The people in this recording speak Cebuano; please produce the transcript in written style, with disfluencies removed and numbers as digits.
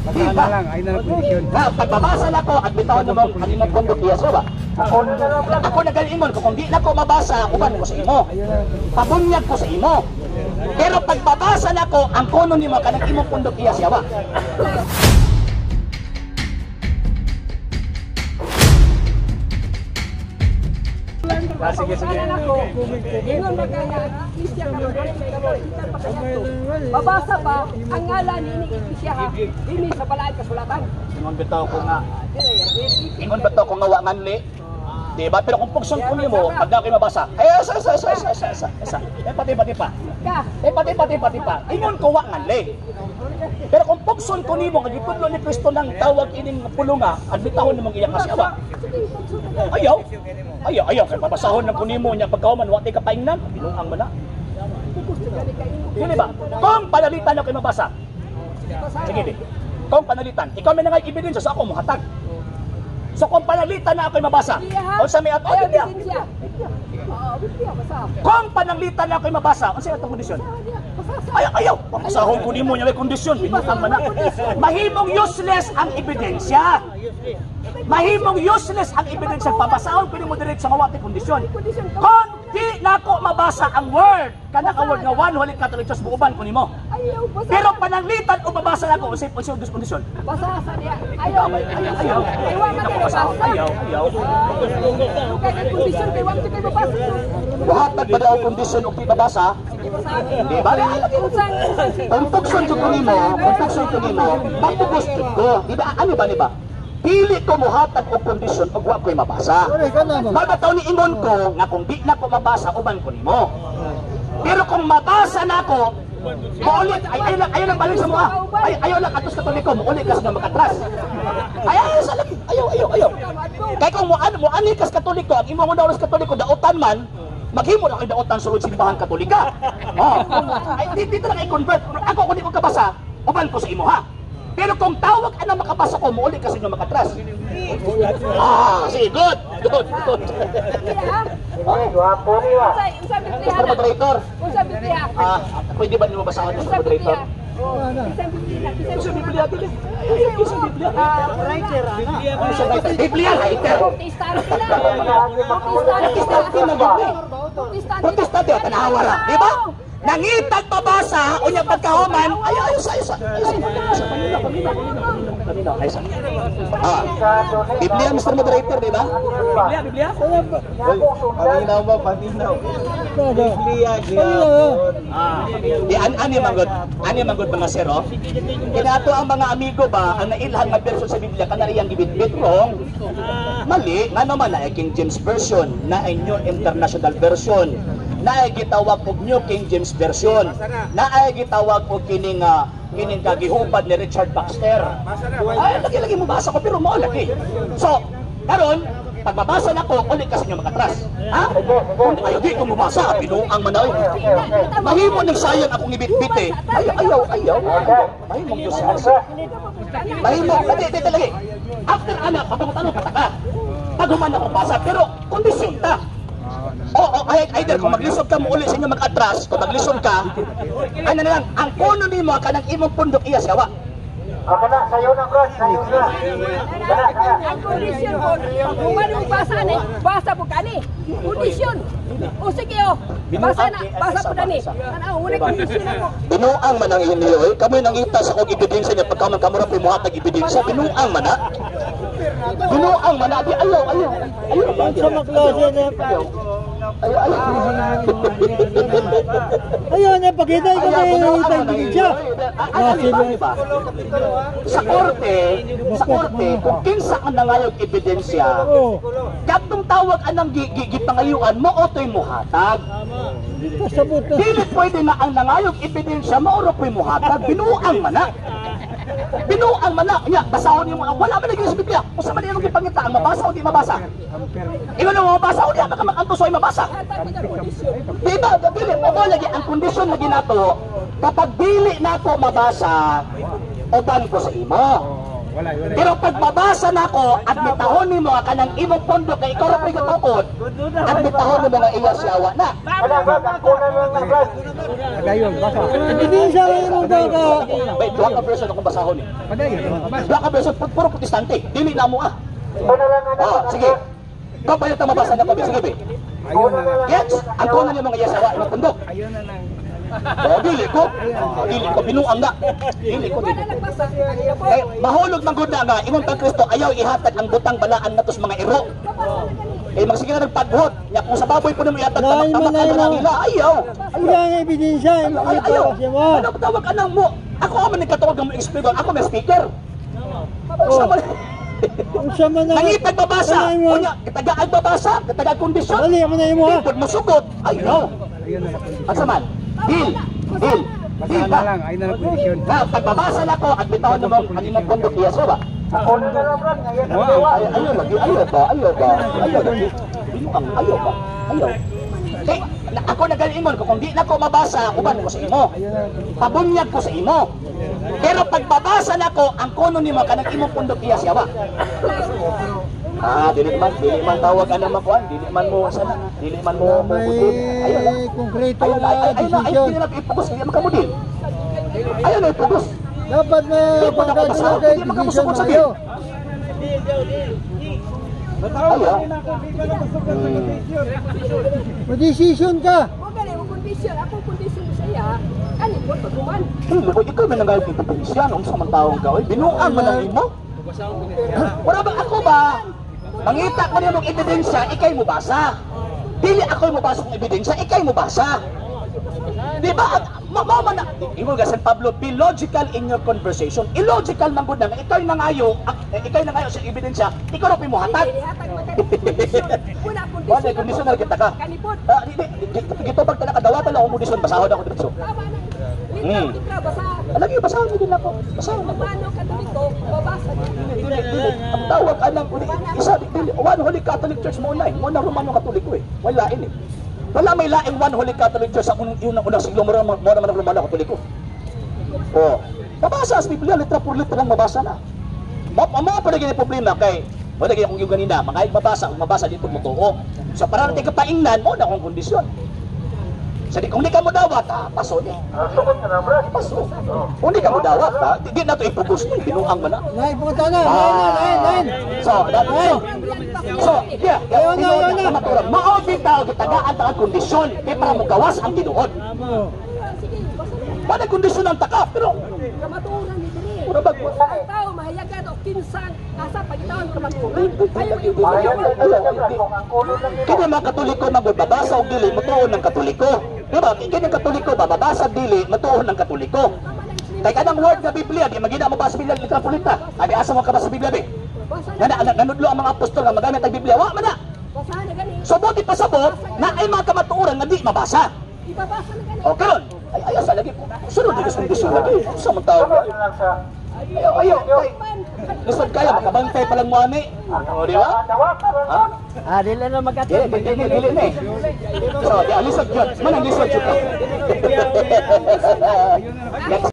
Di ba? Lang, ay na lang kondisyon. Nga, pagbabasa na ko, at bitawan na mo, ang imong pundok iya sa ba? Ako nagalingon ko, kung di na ko mabasa, uban ko sa imo. Pabunyag ko sa imo. Pero pagbabasa na ko, ang kono nimo kanang imong pundok iya siya ba? Sige, sige. Ingon ba kaya Iglesia karon karon kita pa kaya to. Babasa ba ang ngalan ni Iglesia ha? Dini sa balaan kasulatan. Ingon bitaw ko nga. Ingon bitaw ko nga wa nganli. Di ba? Pero kung pugson ko nimo, pag na ako'y mabasa, ay, asa, asa, asa, asa, asa, asa, asa. Eh, pati, pati pa. Ka. Eh, pati, pati, pati pa. Ingon ko wa nganli. Pero kung pugson ko nimo, nga gitudlo ni Kristo ng tawag ining pulunga, admitahon nimong iya kasi awa. Ayaw. Ayaw, ayaw. Kaya pabasahon ng kunimo niya pagkahuman, wa ti kapaingnan. Binuang man na. Dili ba? Kung panalitan ako'y mabasa. Sige, di. Kung panalitan, ikaw may nangay ebidensya sa ako mohatag. So kung panalitan na ako'y mabasa, unsa may ato Ayaw Biblia? ebidensya. Oo, Biblia basa. Kung pananglitan na ako'y mabasa, unsa atong kondisyon? Basa sa. Ayaw, ayaw. Pabasahon ko nimo niya may kondisyon, binuang man na. Mahimong useless ang ebidensya. Mahimong useless ang ebidensya. Pabasahon ko nimo diretso nga wa ti kondisyon. Kung di nako mabasa ang word, kanang ang word nga One Holy Catholic Church, buuban ko nimo. Ayaw basa. Pero pananglitan o mabasa nako, unsay unsay kondisyon? Basa sa niya. Ayaw. Ayaw, ayaw. Ay wa man Ako kay basahon. basa. Ayaw, ayaw. Kay kay kondisyon kay wa man kay mabasa. Buhatag ba daw ang kondisyon og di mabasa? Di ba? Ay, lagi. Unsang Kung tugson ko nimo, kung tugson ko nimo, pagtugos jud ko. Di ba? Ano ba, di ba? Dili ko mohatag og kondisyon og wa ko'y mabasa. Mao taw ni ingon ko nga kung di na ko mabasa uban ko nimo. Pero kung mabasa na ako, maulit, ay, ayaw lang, ayaw lang balik sa mga. Ay, ayaw lang atos Katoliko, maulit ka sa makatras. Ay, ayaw sa lagi. Ayaw, ayaw, ayaw. Kay kung mo ano, mo ani kas Katoliko, ang imong una sa Katoliko daotan man, maghimo na kay daotan sulod simbahan Katolika. Oh. Ay, di, dito lang i-convert. Ako kung di ko kabasa, uban ko sa imo ha. Pero kung tawag ana makabasa ko, muuli ka sa inyo makatras. Ah, sige, good, good, good. Unsay unsang Biblia? Mr. Moderator, Unsang Biblia? ah, pwede ba niyo basahon, Mr. Unsang Moderator? Biblia? Isang Biblia, Sa isang Biblia, dili. Ay, sa Biblia. Writer, Biblia, writer. Protestante na. Protestante. Protestante na Biblia. Protestante. Protestante, tanawa ra, di ba? Nangitag pabasa, unya pagkahuman, ay, ay, sa, ay, sa, ay, sa, ay, sa, paminaw, paminaw, paminaw, paminaw, ay, sa. Ah, Biblia, Mr. Moderator, di ba? Biblia, Biblia. Paminaw ba? Paminaw. Biblia, gyapon. Ah, di an ani manggod, ani manggod mga sir, oh. Kinato ang mga amigo ba ang nailhan nga version sa Biblia kanang iyang gibitbit wrong. Mali, ngano man na King James version, na ay New International Version, na ay gitawag og New King James Version, na ay gitawag og kining kining kagihupad ni Richard Baxter. Ay, lagi lagi mo basa ko pero mao lagi. So, karon pag mabasa na ko, ulit kasi nyo makatras. Ha? Kung ayaw, di ko mabasa, binuang man ay. Mahimo ng sayang akong ibitbit eh. Ayaw, ayaw, ayaw. Mahimo Diyos sa Mahimo, lagi, di lagi. After ana, pagpangutano ka. Pag human ako basa, pero kondisyon ta. Oo, ay, either kung maglisod ka mo uli sa inyo mag-atras, kung maglisod ka, ano na lang, ang kuno nimo kanang imong pundok iya siya wa. Ako na, sayo na, bro. Sayo na. Kana, kana. Ang kondisyon ko, kung ano basa ni, basa po kani. Kondisyon. O sige o, basa na, basa po kani. Ano, wala kondisyon ako. Binuang man ang inyo, eh. Kamoy nangita sa kong ebidensya niya, pagka man kamura po muhatag ebidensya, binuang man na. Binuang man na, di ayaw, ayaw, ayaw, ayaw, ayaw, ayaw, ayaw. Ayaw na, pakita ikaw Ayaw, may binuang man ang ebidensya. inyo, eh. Ano ba, di ba? Sa korte, kung kinsa ang nangayog ebidensya, Oo. kadtong tawag anang gipangayuan mo otoy muhatag. Pasabot na. Dili pwede na ang nangayog ebidensya mauro po'y muhatag, binuang man na. Binuang man na. Nya, basahon nimo wala man lagi sa Biblia. Usa man imong gipangita ang mabasa o di mabasa. Ingon mo mabasa o di maka makantos ay mabasa. Di ba? Dili mo lagi ang kondisyon lagi nato kapag dili nako mabasa uban ko sa imo. Pero pag mabasa nako at mitahon nimo nga kanang imong pondo kay ikaw ra pa'y gatukod, at mitahon nimo nga iya siyawa na. Wala, Brad, ang kunan lang na, Brad. Padayon, basa. Ebidensya lang imong ka. Wait, duha ka version akong basahon eh. Padayon, basa. Duha ka version puro Protestante. Dili na mo ah. Kunan lang na, Ah, sige. Ikaw pa yung mabasa na ko, sige be. Ayun na lang. Gets? Ang kunan nimo nga iya siyawa imong pundok. Ayun na lang. Oh, dili ko. Ah, dili ko binuang na. Dili ko Wala dili. nagbasa. Ang iya po. Eh, mahulog man gud na nga ingon kang Kristo ayaw ihatag ang butang balaan nato sa mga iro. Babasa na gani. Eh magsige na nagpaghot, nya kung sa baboy po nimo ihatag Lain tamak-tamak man ang na nila, ayaw. Wala nga ebidensya. Ayaw, ay, ayaw. Ipabasa mo. Ano tawag anang mo? Ako man nagkatawag ng explain, ako may speaker. Oh. Sa Unsa man na. Nangitag babasa. Wala mo. Unya, kitagaan babasa, kitagaan kondisyon. Dali mo na imo ha. Di pud mosugot. Ayaw. Asa man? Deal. Deal. Deal ba? ayun na lang kondisyon. Na, pagbabasa na ko at bitawon mo ang imong pundok iya ba? Kunan na lang, Brad. Ngayon, ang Ay, ayaw lagi, ayaw ba, ayaw ba, ayaw lagi. Binuang, ayaw ba, ayaw. Kay, ako nagalingon ko, kung di na ko mabasa, uban ko sa imo. Pabunyag ko sa imo. Pero pagbabasa na ko, ang kono nimo kanang imong pundok iya siya ba? Ah, dili man tawag ana makuan, dili man mo sana, dili man mo mo May budin. Ayaw lang. konkreto Ayaw na ay ay ay, ay, desisyon. dili na ipugos, dili man kamudin. Ayaw na ipugos. Dapat na Di po na ko pagka basa, kay hindi desisyon makamusukot sa maayo. Ayaw. Mag-decision ka. Mo gani mo kondisyon. Ako kondisyon mo sa iya. Kani po paghuman. Hey, lugoy, ikaw may nangayop ng probinsya, unsa man taong ka, oy, binuang man ang imo. Wala ba ako ba? Mangita ko nimo og ebidensya, ikay mo basa. Dili ako mo basa kung ebidensya, ikay mo basa. Di ba? Mao man na, ingon ga San Pablo, be logical in your conversation. Illogical man gud na nga ikay nangayo, ikay nangayo sa ebidensya, ikaw ra mo hatag. Dili hatag man kani kondisyon. Una kondisyon. Wala kondisyon na kita ka. Kani po. Ah, di di gitubag ta na kadawatan lang akong kondisyon, basahon ako diretso. Tama na. Litra, litra, basa. Alagi basahon mo din ako. Basahon ako. Romano, Katoliko, babasa. Dili, dili. Ang tawag anang uli, isa dili, One Holy Catholic Church mo na eh. Mo na Romano Katoliko eh. Wala lain eh. Wala may laing One Holy Catholic Church sa unang unang, unang siglo mo naman ang Romano Katoliko. Oh. Mabasa sa Biblia, litra por litra lang mabasa na. Mo mo pa lagi problema kay wala gyud akong yung ganina, mga mabasa, kung mabasa dito mo tuo. So para natin kapaingnan mo na akong kondisyon. Sa di kung di ka mo dawat, ah, paso ni. Sukot ka na, Brad. Paso. Kung di ka mo dawat, ha, di na to ipugos ni, binuang man na. Lain pangutana, lain na, lain, lain. So, that, so, so, yeah, Ayaw na, ayaw na. Matura. Mao bitaw gitagaan ta ang kondisyon kay para mogawas ang tinuod. Sige, basa na. Wala kondisyon ang taka pero Kamatuoran ni diri. Mura ba? Ang tao mahayagan og kinsang asa pagitaon kamatuoran. Ayaw Ayaw na lang, Brad. Kung ang kunan lang nimo. Kini mga Katoliko magbabasa og dili motuon ng Katoliko. Di ba? Kini Katoliko bababasa og dili motuon ng Katoliko. Kay kanang word nga Biblia di magina mo ba sa Biblia litra por litra. Abi asa mo ka ba sa Biblia be? Basa na. Nga na nanudlo ang mga apostol nga magamit ang Biblia wa man na. Basa na gani. So buti pasabot na ay mga kamatuoran nga di mabasa. Ibabasa na gani. O karon ay ayaw sa lagi sunod lagi sa kondisyon lagi. Sa man tao. Sunod na lang sa Ayaw, ayaw. Kay, lisod kaya, makabantay pa lang mo ani. O, di ba? dawatan lang. Ha? Ah, dili na magatod. Dili, dili, dili na eh. So, di, lisod yun. Manang lisod yun. Next.